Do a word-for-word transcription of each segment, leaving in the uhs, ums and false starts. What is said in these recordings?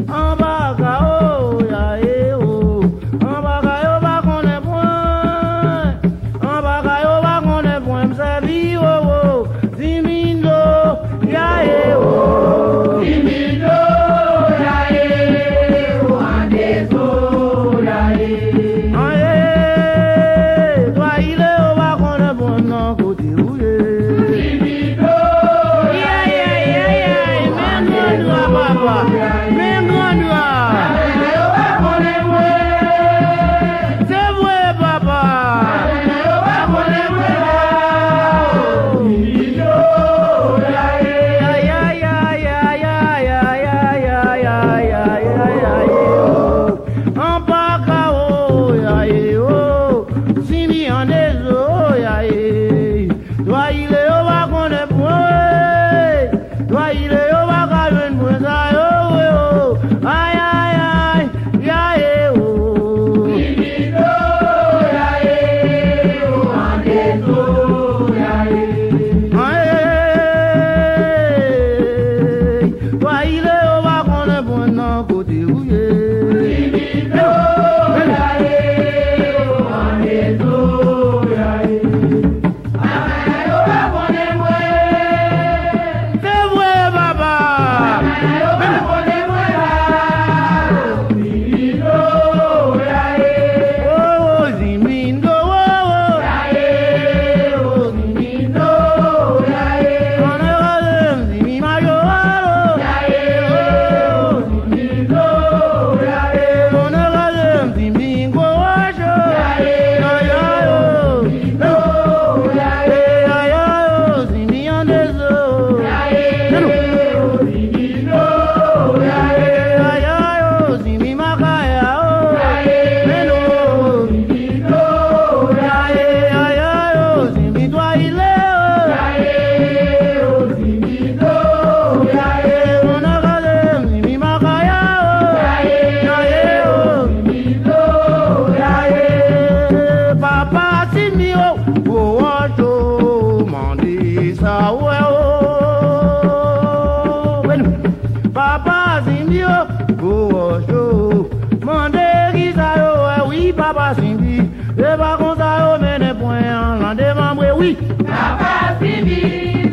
Anbaka o, ya e o. Anbaka yo pa konnen pwen. Anbaka yo pa konnen pwen. M sèvi o o. Zimindo, ya e o. Zimindo, ya e o. Andezo, ya e. An e, twa ile yo pa konnen pwen nan kote ou ye. Ay, ay, ay, ay, ay, men gran dra, papa. Men gran dra. Se vre, papa. Ay, ay, ay, ay. Anbaka o, ya e o. Zimi andezo, ya e. Twa ile yo pa konnen pwen. Twa ile yo pa ka jwenn pwen sa yo vre o. Ay, ay, ay, ya e o. Zimindo, ya e o, andezo, ya e. Ay, twa ile yo pa konnen pwen nan kote ou ye. Zimindo, ya e o, andezo, ya e. Se vre, papa. Oh, Zimindo, oh, oh. Ann rele m Zimi Mayo, oh. Ann rele m Zimi Gwo Wòch, oh. Ay, ay, oh. Ay, ay, oh, Zimi andezo. Ay, ay, oh, Zimi makaya, oh. Men non. Ay, ay, oh, Zimi twa ile, oh. Ann rele m Zimi makaya, oh. Ay, oh. Papa Zimi, oh. Gwo wòch o, mande sa w wè o. Papa Zimi o, gwo wòch o, mande kisa yo wè, wi, papa Zimi. Se pa konsa yo mennen pwen an nan demanbre, wi. Papa Zimi,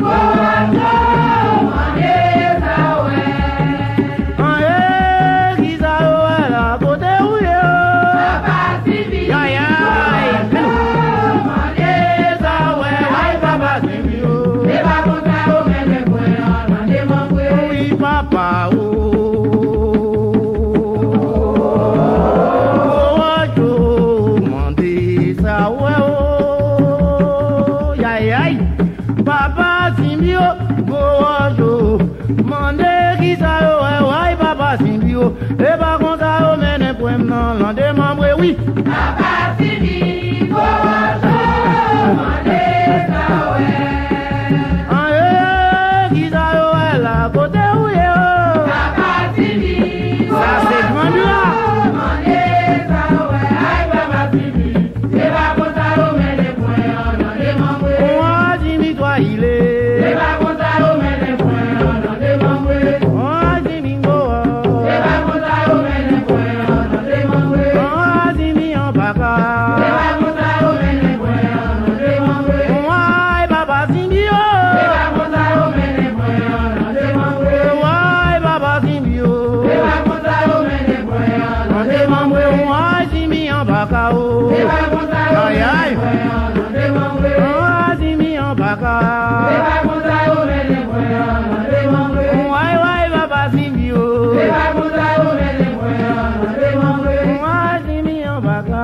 gwo wòch o, mande sa w wè. An e, kisa yo wè la kote ou ye o? Papa Zimi. Ay, ay. Mande sa w wè. Ay, papa Zimi o. Se pa konsa yo mennen pwen an nan demanbre. Wi, papa o. Gwo wòch o, mande sa w wè o. Ay, ay. Papa Zimi o, gwo wòch o. Mande kisa yo wè, ay papa Zimi o. E pa konsa yo mennen pwen m nan landemanbre, wi. Papa Zimi, gwo wòch o, mande sa w wè. An e, kisa yo wè la kote ou ye o? Papa Zimi, sa se gwo wòch o, mande sa w wè, ay papa Zimi. Se pa konsa yo mennen pwen an nan demanbre. Mwa Zimi twa ile. Se pa konsa yo mennen pwen an nan demanbre. Mwa Zimi gwo. Se pa konsa yo mennen pwen an nan demanbre. Mwa Zimi anbaka. Se pa konsa yo mennen pwen an nan demanbre. Mwa papa Zimi o. Se pa konsa yo mennen pwen an nan demanbre. Mwa papa Zimi o. Se pa konsa yo mennen pwen an nan demanbre. Mwa Zimi anbaka o. Ay, ay. An Zimi anbaka. Way, way, papa Zimi o. An Zimi anbaka.